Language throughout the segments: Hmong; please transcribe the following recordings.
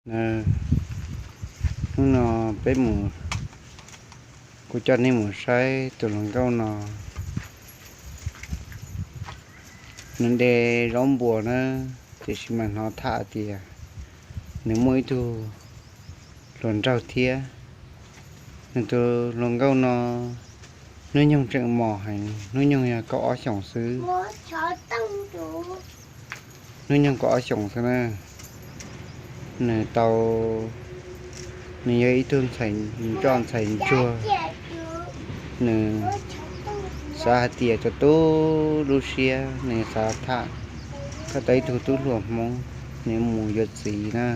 Na, hnub no peb mus, kuv coj nej mus saib tus hluas nkauj no. Nws de zaub npuas na, tiam sis mas hnov tham tias nws muaj ib tug hluas nraug thiab. Nws tus hluas nkauj no hnub nyoog tseem mos heev, hnub nyoog yog kaum ob xyoos xwb. Hnub nyoog kaum ob xyoos xwb na. Nws tau, nws yog ib tug ntxhais, nws coj ntxhais ntsuag. Nws xav hais tias cov tub lub siab, nws xav tham, tham tau ib tug tub hluas Hmoob, nws mus yuav txiv na.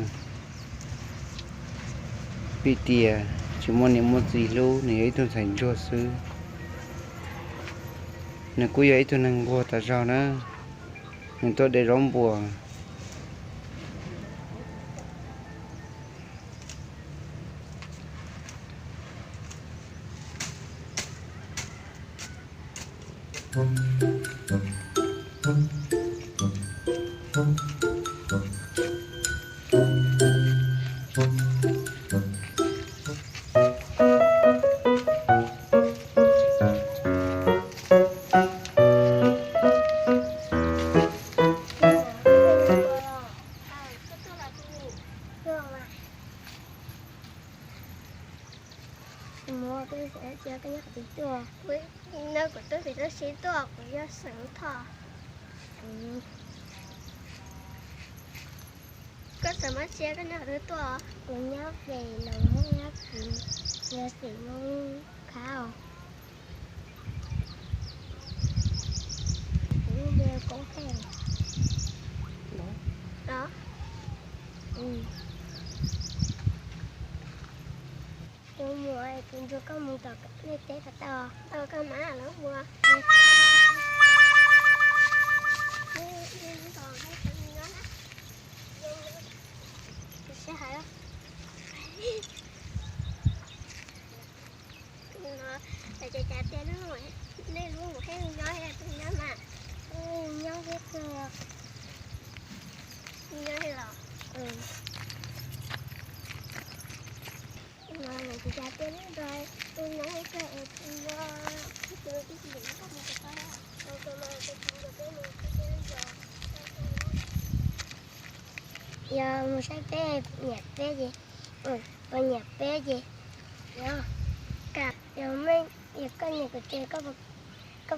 Vim tias tsis muaj niam muaj txiv hlub, nws yog ib tug ntxhais ntsuag xwb. Nws kuj yog ib tug neeg nquag tas zog na. Nws tuaj de zaub npuas. Kuv tuaj pem toj siab tuaj, kuv yog xeem Thoj. Koj txawm mab txiab koj nyob qhov twg tuaj? Kuv nyob pem Loos Hoob Nab Kiv, yog xeem Hmoob Khab os. Kuv lub npe Koob Pheej. Tus muam, kuv nrog koj mus tom nej teb kom tau. Koj mam los mus. Kuv sib hais. Tus no, cas cas tias nej lub mus hej nyob, tus nyob mas nyob thiab kawg. Nyob los. Tus no, cas tias nej nrog tus nyob thiab kawg es tus no, tus no twb tsis nrog koj mus, tus no tus no tus no peb mus thiab kawg yog. Yog mus saib peb, nyiam peb ces, puas nyiam peb ces, yog, yog, yog koj nyiam kuv ces koj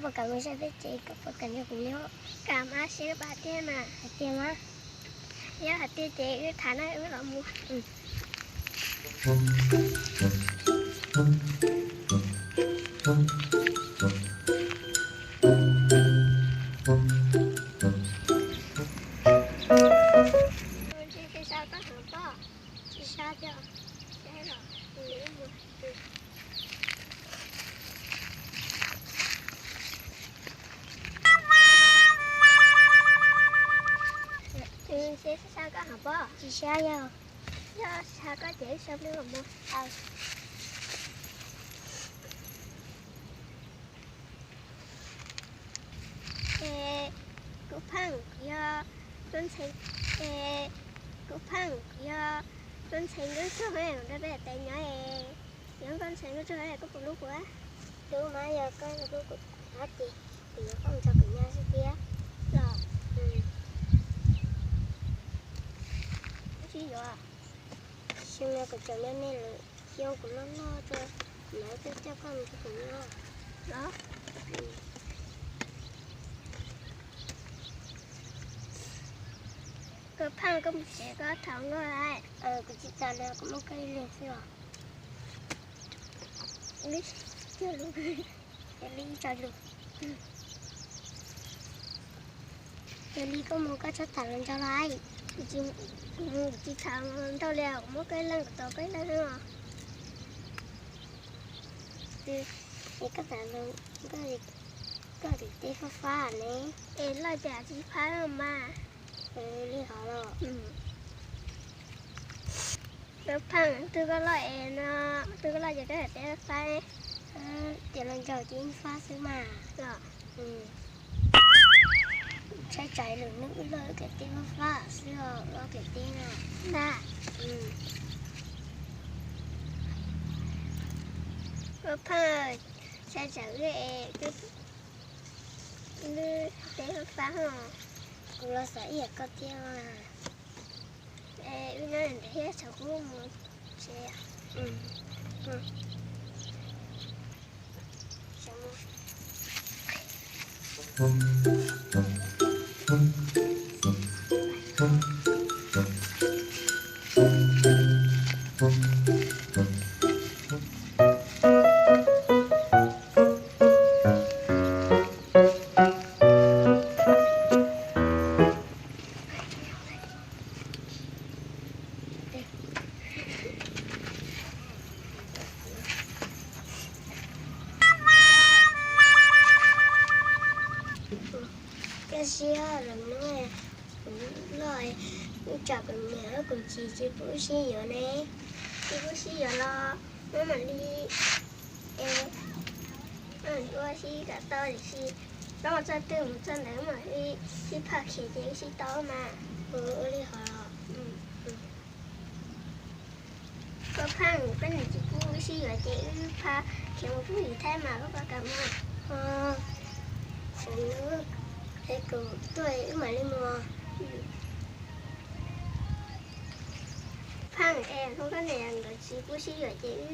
puas kam mus saib peb ces koj puas kam nrog kuv nyob? Kam mas, seb koj pab tiag mas. Hais tiag mas. Yog hais tiag ces wb tham na, wb los mus. Tsis sab koj heev pob, tsis sab thiab. Sab koj heev pob, tsis sab yog. Yog sab koj ces wb sab pliag los mus. Es kuv pheej yog, kuv ntxhais, es kuv pheej yog, kuv ntxhais nkauj ntsuag, nrog peb tes nyob es, yog nkauj ntxhais nkauj ntsuag koj puas hlub kuv? Hlub mas, yog koj hlub kuv ces kuv yuav koj mus nrog kuv nyob xwb thiab. Los, tsis yuav. Xyoo no kuv tseem me me lawm, xyoo kuv loj loj tso, kuv mam coj koj mus nrog kuv nyob. Los, koj pheej koj mus tsev koj tham nkauj lawm. Kuv tsis tham li, kuv muaj koj ib leeg xwb os. Cia li tso lus. Cia li koj mus koj txhob tham hluas nraug los. Kuv tsis tham hluas nraug li, kuv muab koj ib leeg, kuv tos koj ib leeg xwb os. Es koj tham hluas, koj tim teb fab fab ne. Es loj cas tsis fab mas. Li hov los. Koj pheej, twb koj loj es no, twb koj loj ces koj tim teb fab fab. Tias hluas nraug ces yeej fab xwb mas. Los, tshaib tsam lwm hnub wb loj wb tim teb fab fab xwb os, loj tim teb na. Ntag. Koj Phaj, sai tsam wb es wb teb fab fab ho. Kuv los xav ib yam koj thiab. Es wb nyob ntawm thiab, tsam kuv mus tsev. Koj siab los no, kuv loj, wb tsam kuv niam kuv txiv tsis pub sib yuav ne. Tsis pub sib yuav los wb mam li, es, ua sib kom tau tiam sis, txog txoj twg mus txog ntawd mam li sib phaj khiav ces wb sib tau mas. Ua li hos. Koj Phaj, koj niam tsis pub wb sib yuav ces wb phaj khiav mus pub yim Thaib mas koj puas kam mus? Es kuv tuaj wb mam li mus. Phaj, es hnub koj niam nkawd tsis pub sib yuav ces wb,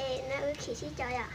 es no wb khiav sib cav yom.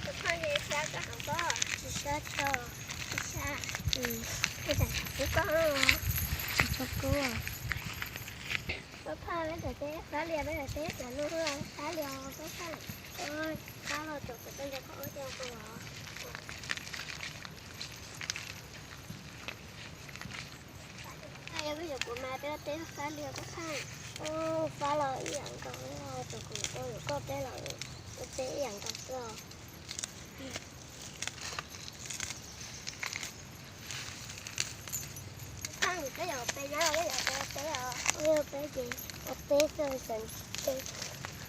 Koj Phaj, sab koj heev pob? Tsis sab tso. Tsis sab. Ua cas tshav kub koj? Tsis tshua kub. Koj Phaj, peb teb fab li, peb teb cov no fab li os koj Phaj. Fab los tso kuv tej nta koj ua tiag koj los. Yog koj yuav kuv mas peb teb fab li os koj Phaj. Fab los ib yam nkaus, tso kuv ua yuav koj teb los ua teb ib yam nkaus xwb os. Phaj, koj yuav peb nyob los koj yuav peb ua teb os? Yog peb ces ua teb xwb,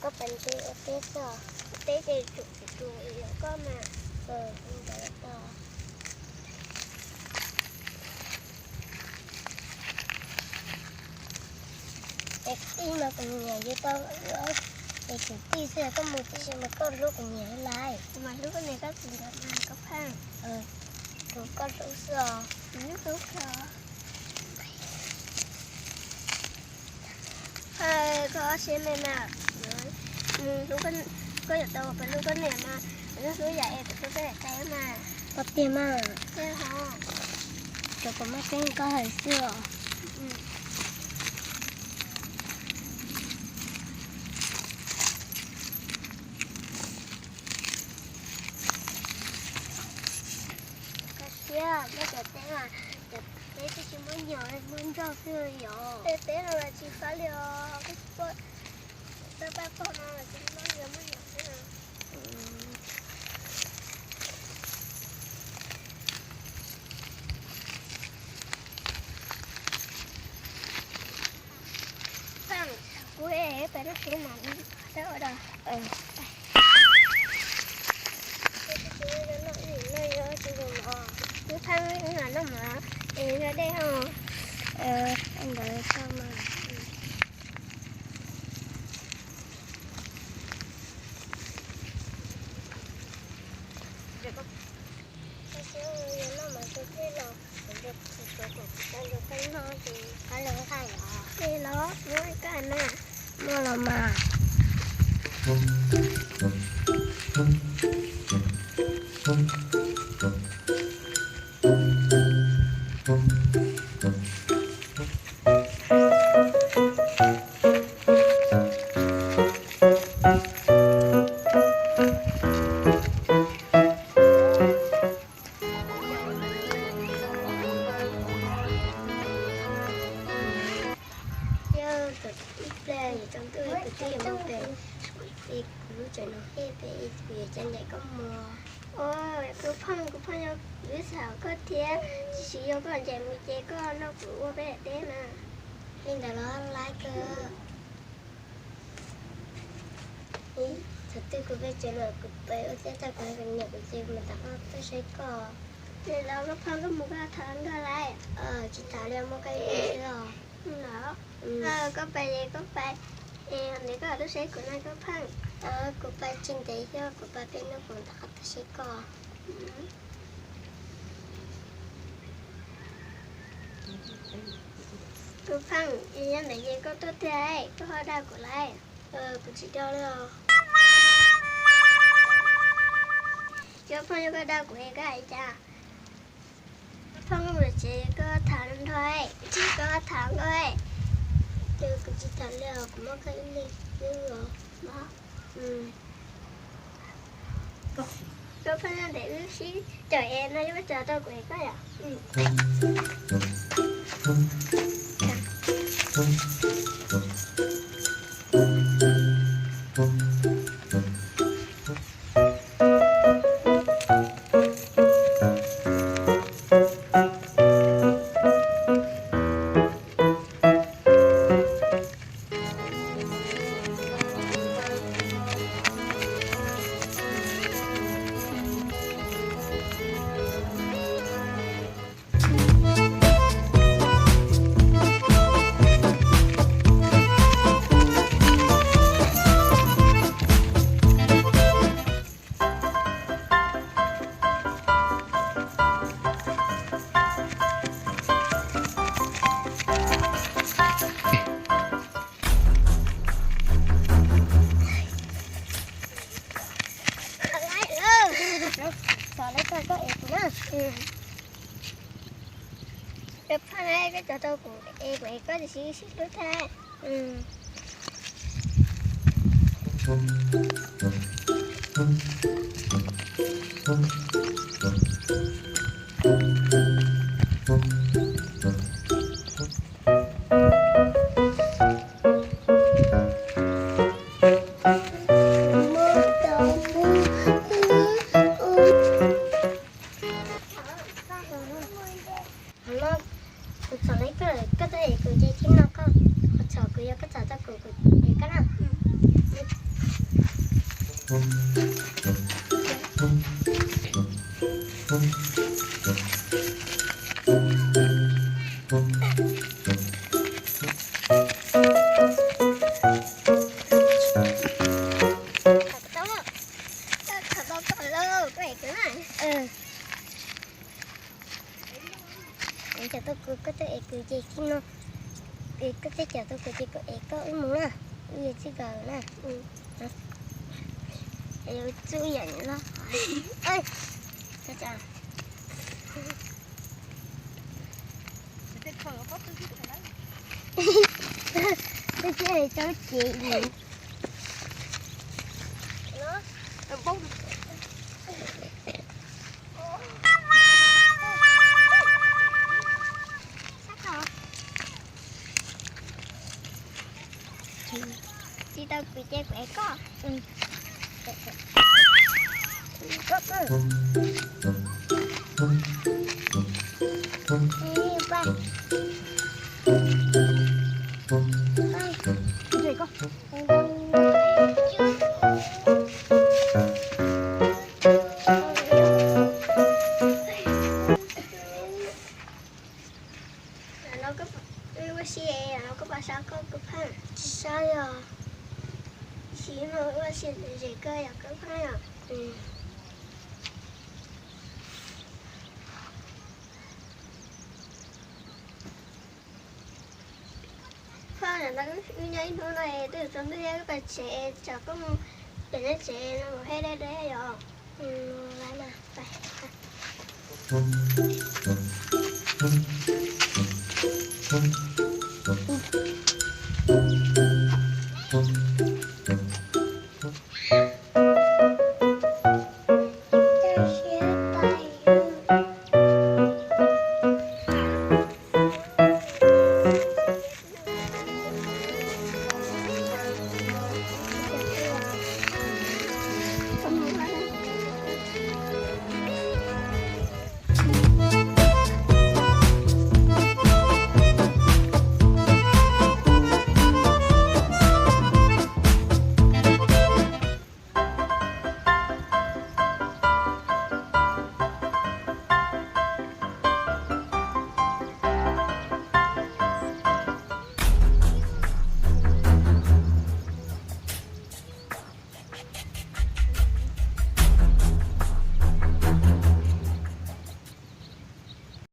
koj pes ntshe ua teb xwb os. Ua teb ces tsum tsis tsum yuav koj mas. Es ib no kuv niam yuav tau, es kwv tij xwb koj mus tib si mas koj hlub kuv niam lawm. Kuv mas hlub koj niam koj txiv ntawd mas koj Phaj. Kuv koj hlub xwb os. Kuv yeej hlub koj. Phaj, koj ob siab me mas, koj yuav tau peb hlub koj niam mas, koj yeej hlub yam es kuv hlub peb daim teb mas. Koj tiag mas. Tiag hos. Cov kuv mas teb koj hais xwb os. Koj siab, peb cov teb mas, cov teb twb tsis muaj nyom, muaj nroj xwb yom. Peb teb no los tsis fab li os, peb paj pog no los tsis muaj nyom, muaj nyom xwb. Phaj, kuv es peb noj su mas, sab ua da. Kuv Phaj, wb mam noj mov es noj dej os. Ntawd tso mas. Koj siab, yog noj mov tso dej los kuv nrog kuv tau nrog koj noj ces koj los koj noj. Es los nyob koj na. Muaj los mas. Yog thaum ib pliag yuav tsaus ntuj kuv twb yuav mus pem, kuv lub tsev no thiab pem, kuv yuav coj ncaim koj mus. Kuv pheej, kuv pheej yog kuv ib txhis koj thiab, tiam sis yog koj ncaim mus ces koj nrog kuv ua peb daim teb na. Li ntawd los laiv kawg. Thaum twg kuv pem tsev lawm kuv pem ua teb tag kuv hais kuv niam kuv txiv mus tom qab tuaj saib koj. Li los koj pheej koj mus koj tham nkauj laiv. Tsis tham li, muaj koj ib leeg xwb os. Koj pais ces koj pais, es ntev koj tuaj saib kuv na koj pheej. Kuv pais tsis ntev thiab, kuv pais peb hnub kuv mam rov qab tuaj saib koj. Kuv pheej, yog ntawd ces koj tuaj tiag, koj ho dag kuv laiv. Kuv tsis dag li os. Koj pheej yog koj dag kuv es koj hais cas? Koj pheej mus tsev koj tham nrho, kuv tsis koj tham nkauj. Ces kuv tsis tham li os, kuv muaj koj ib leeg xwb os. Koj pheej nyob ntawm wb sib caum es no yuav tso tau kuv es koj yom. Txom lawv koj, koj ev kuv na. Koj pheej, koj tso rau kuv es kuv ev koj tiam sis wb sib hlub tag. Kuv txom lawv koj, koj tuaj ev kuv ces tib no koj ho txhom kuv, yog koj txom tau kuv, kuv ev koj na. Tau, tau koj lawm, koj ev kuv na. Ev cov tau kuv, koj tuaj ev kuv ces tib no, es koj twb cov tau kuv ces kuv ev koj wb mus na, wb yuav txij nkawm na. Yuav txij yam los. Twb tsis tau cev li. Tsis tau kuv ces kuv ev koj. Ua si, koj puas sab koj, koj pheej? Tsis sab li os. Sim no ua si zem koj yom, koj pheej yom. Pheej yom, Wb nyob ib hnub no twb yuav tsaus ntuj thiab, wb pais tsev, tsam koj mus pem nej tsev no mus hej deb deb yom.